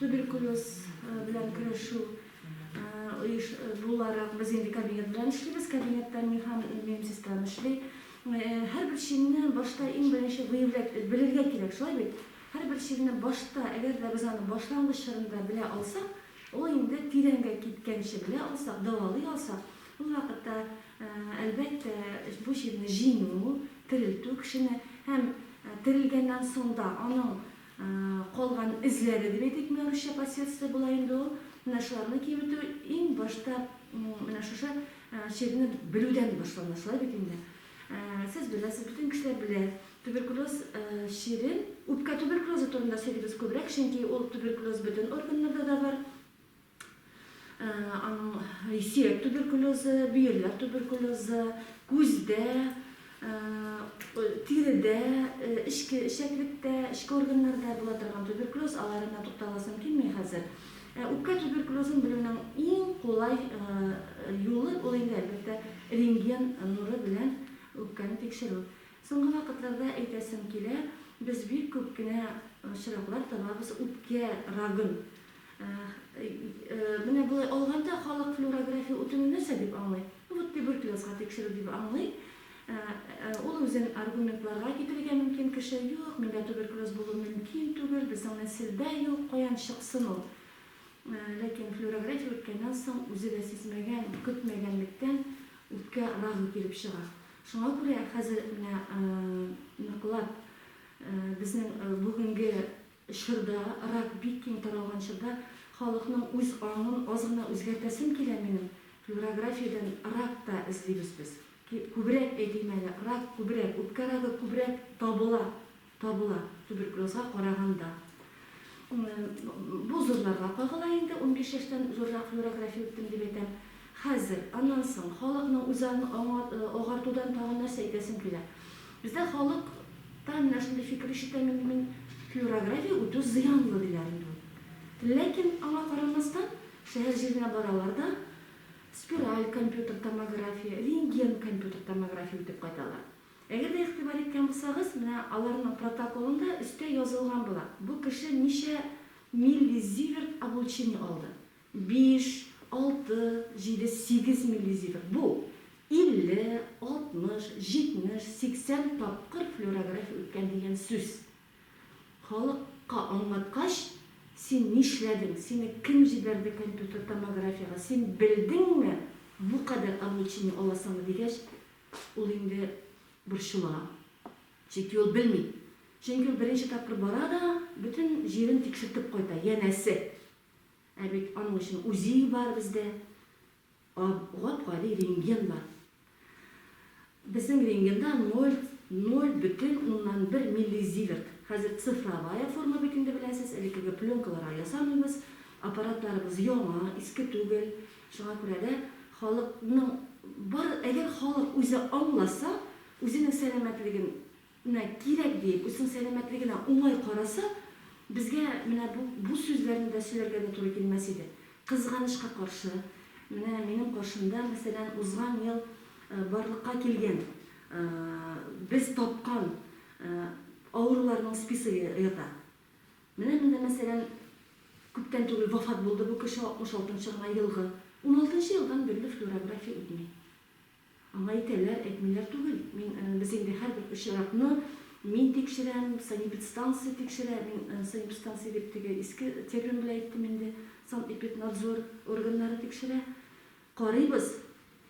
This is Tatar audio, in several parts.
Туберкулез белән көрәшү оеш буларак без инде кабинет белән эшлибез. Кабинетта мин һәм минем сестрам эшли. Һәрбер чирне башта иң беренче выявлять, белергә кирәк, шулай бит? Һәрбер чирне башта, әгәр дә без аны башлангыч чорында белә алсак, ул инде тирәнгә киткәнче белә алсак, дәвалый алсак, ул вакытта, әлбәттә, бу чирне җиңү, терелтү кешене һәм терелгәннән соң да аның калган эзләре дип әйтик, менә русча последствия була инде ул, менә шуларны киметү иң башта менә шушы чирне белүдән башлана, шулай бит инде. Сез беләсез, бөтен кешеләр белә, туберкулез чирен, үпкә туберкулезы турында сөйлибез күбрәк, чөнки ул туберкулез бөтен органнарда да бар. Аның сөяк туберкулезы, бөерләр туберкулезы, күздә, тиредә, эчке эчәклектә, эчке органнарда була торган туберкулез, аларына тукталасым килми хәзер. Ә үпкә туберкулезын белүнең иң кулай юлы ул инде, әлбәттә, рентген нуры белән үпкәне тикшерү. Соңгы вакытларда әйтәсем килә, без бик күп кенә очраклар табабыз үпкә рагын. Менә болай алганда халык флюорография үтүне нәрсә дип аңлый? Ну вот туберкулезга тикшерү дип аңлый. Ул үзен аргументларга китерергә мөмкин кеше, юк, миндә туберкулез булу мөмкин түгел, безнең нәселдә юк, каян чыксын ул? Ләкин флюорография үткәннән соң үзе дә сизмәгән, көтмәгәнлектән үпкә рагы килеп чыга. Шуңа күрә хәзер менә ныклап безнең бүгенге чорда, рак бик киң таралган чорда халыкның үз аңын аз гына үзгәртәсем килә минем. Флюорографиядән рак та эзлибез без. Күбрәк, әйтим әле, рак күбрәк, үпкә рагы күбрәк табыла, табыла, туберкулезга караганда. Бу зурларга кагыла инде, 15 яшьтән зуррак флюорография үттем дип әйтәм. Хәзер, аннан соң, халыкның үз аңын агартудан тагын нәрсә әйтәсем килә. Бездә халык та менә шундый фикер ишетәм инде мин, флюорография үтү зыянлы диләр инде ул. Ләкин аңа карамастан, шәһәр җиренә баралар да, спираль компьютер томография, рентген компьютер томография үтеп кайталар. Әгәр дә игътибар иткән булсагыз, менә аларның протоколында өстә язылган була, бу кеше ничә миллизиверт облучение алды. Биш, алты, җиде, сигез миллизиверт. Бу, 50, 60, 70, 80 тапкыр флюорография үткән дигән сүз. Халыкка аңлаткач, син нишләдең, сине кем җибәрде компьютер томографиягә, син белдеңме бу кадәр облучение аласыңны дигәч, ул инде борчыла. Чөнки ул белми. Чөнки ул беренче тапкыр бара да, бөтен җирен тикшертеп кайта, янәсе. Ә бит аның өчен УЗИ бар бездә, гап-гади рентген бар. Безнең рентгенда ноль, ноль бөтен уннан бер миллизиверт. Хәзер цифровая форма бит инде беләсез, элеккеге пленкаларга ясамыйбыз. Аппаратларыбыз яңа, иске түгел. Шуңа күрә дә халыкның бар, әгәр халык үзе аңласа, үзенең сәламәтлеген менә кирәк диеп, үзенең сәламәтлегенә уңай караса, безгә менә бу бу сүзләрне дә сөйләргә дә туры килмәс иде. Кызганычка каршы, менә минем каршымда, мәсәлән, узган ел барлыкка килгән, без тапкан авыруларның списогы ята. Менә монда, мәсәлән, күптән түгел вафат булды бу кеше, 66 нчы гына елгы. Уналтынчы елдан бирле флюорография үтми. Аңа әйтәләр, әйтмиләр түгел. Мин, без инде һәрбер очракны мин тикшерәм, санэпидстанция тикшерә, мин санэпидстанция дип теге иске термин белән әйттем инде, санэпиднадзор органнары тикшерә. Карыйбыз,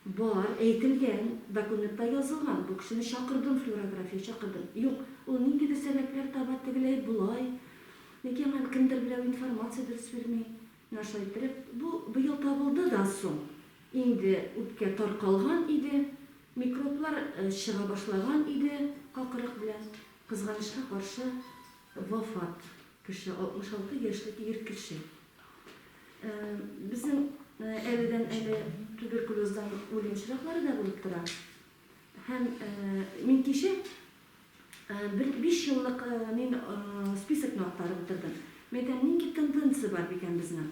бар, әйтелгән, документта язылган, бу кешене чакырдым, флюорография чакырдым. Юк, ул ниндидер сәбәпләр таба, тегеләй, болай. Яки аңа кемдер берәү информация дөрес бирми. Менә шулай иттереп, бу быел табылды да соң. Инде үпкә таркалган иде, микроблар чыга башлаган иде какырык белән. Кызганычка каршы, вафат кеше, 66 яшьлек ир кеше. Безнең әледән-әле туберкулездан үлем очраклары да булып тора. Һәм мин кичә бер биш еллык мин списокны актарып утырдым. Мин әйтәм, нинди тенденция бар микән безнең?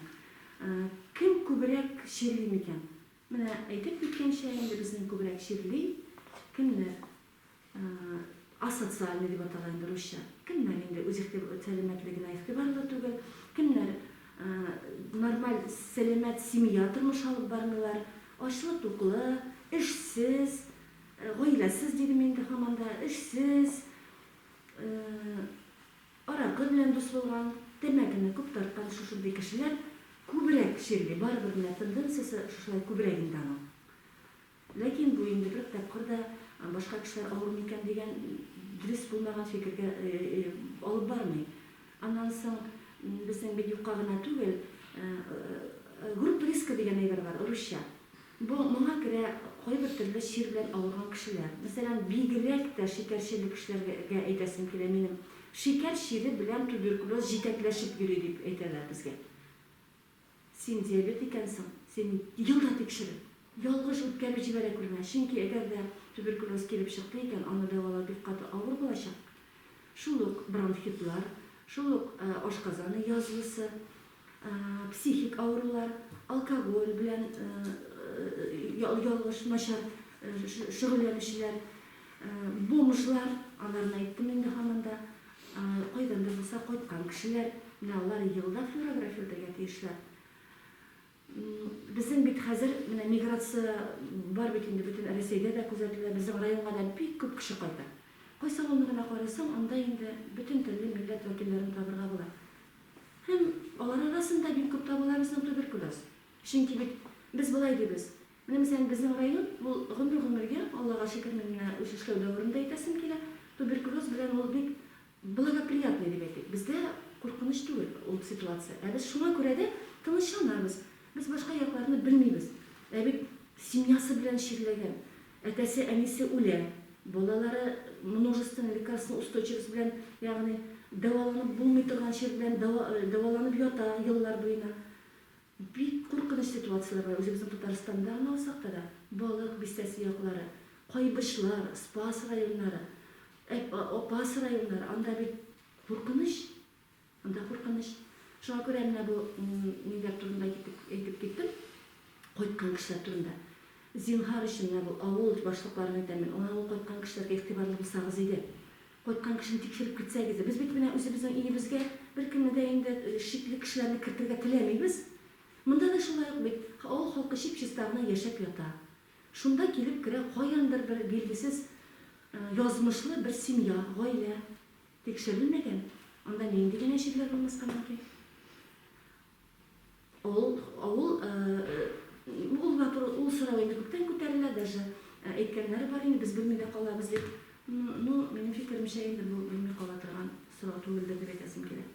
Кем күбрәк чирли микән? Менә әйтеп киткәнчә, инде безнең күбрәк чирли кемнәр? Асоциальный дип атала инде русча. Кемнәр инде үз сәламәтлегенә игътибарлы түгел, кемнәр сәламәт семья тормышы алып бармыйлар, ачлы-туклы, эшсез, гаиләсез дидем инде һаман да, эшсез, аракы белән дус булган, тәмәкене күп тарткан шушындый кешеләр күбрәк чирли. Барыбер менә тенденциясе шушылай күбрәк инде аның. Ләкин бу инде бер тапкыр да башка кешеләр авырмый икән дигән дөрес булмаган фикергә алып бармый. Аннан соң безнең бит юкка гына түгел группа риска дигән әйбер бар русча. Бу моңа керә кайбер төрле чир белән авырган кешеләр. Мәсәлән, бигрәк тә шикәр чирле кешеләргә әйтәсем килә минем. Шикәр чире белән туберкулез җитәкләшеп йөри дип әйтәләр безгә. Син диабет икәнсең, син ел да тикшерел. Ялгыш үткәреп җибәрә күрмә, чөнки әгәр дә туберкулез килеп чыкты икән, аны дәвалау бик каты авыр булачак. Шул ук бронхитлар, шул ук ашказаны язвасы, психик авырулар, алкоголь белән ялгыш начар шөгыльләнүчеләр, бомжлар, аларны әйттем инде һаман да, кайдан да булса кайткан кешеләр, менә алар елда флюорография үтәргә тиешләр. Безнең бит хәзер менә миграция бар бит инде, бөтен Рәсәйдә дә күзәтелә, безнең районга да бик күп кеше кайта. Кайсы авылны гына карасаң, анда инде бөтен төрле милләт вәкилләрен табырга була. Һәм алар арасында бик күп табыла безнең туберкулез. Чөнки бит без болай дибез, менә мәсәлән, безнең район, ул гомер-гомергә, Аллага шөкер, мин менә үз эшләү дәверендә әйтәсем килә, туберкулез белән ул бик благоприятный дип әйтик. Бездә куркыныч түгел ул ситуация. Ә без шуңа күрә дә тынычланабыз. Без башка якларны белмибез. Ә бит семьясы белән чирләгән, әтәсе, әнисе үлә, балалары множественный лекарственный устойчивость белән, ягъни дәваланып булмый торган чир белән дәваланып ята еллар буена. Бик куркыныч ситуацияләр бар, үзебезнең Татарстанда гына алсак та да, Балык Бистәсе яклары, Кайбычлар, Спас районнары, Апас районнары, анда бит куркыныч, анда куркыныч. Шуңа күрә менә бу ниләр турында китеп, әйтеп киттем, кайткан кешеләр турында. Зинһар өчен менә бу авыл башлыкларын әйтәм мин, авыл кайткан кешеләргә игътибарлы булсагыз иде. Кайткан кешене тикшереп кертсәгез дә. Без бит менә үзебезнең өебезгә беркемне дә инде шикле кешеләрне кертергә теләмибез. Монда да шулай ук бит, авыл халкы чип-чиста гына яшәп ята. Шунда килеп керә каяндыр бер билгесез язмышлы бер семья, гаилә. Тикшерелмәгән, анда нинди генә чирләр булмаска мөмкин. Ул, авыл, ул вопрос, ул сорау инде күптән күтәрелә, даже әйткәннәре бар инде, без белми дә калабыз дип. Ну, минем фикеремчә инде бу белми кала торган сорау түгелдер дип әйтәсем килә.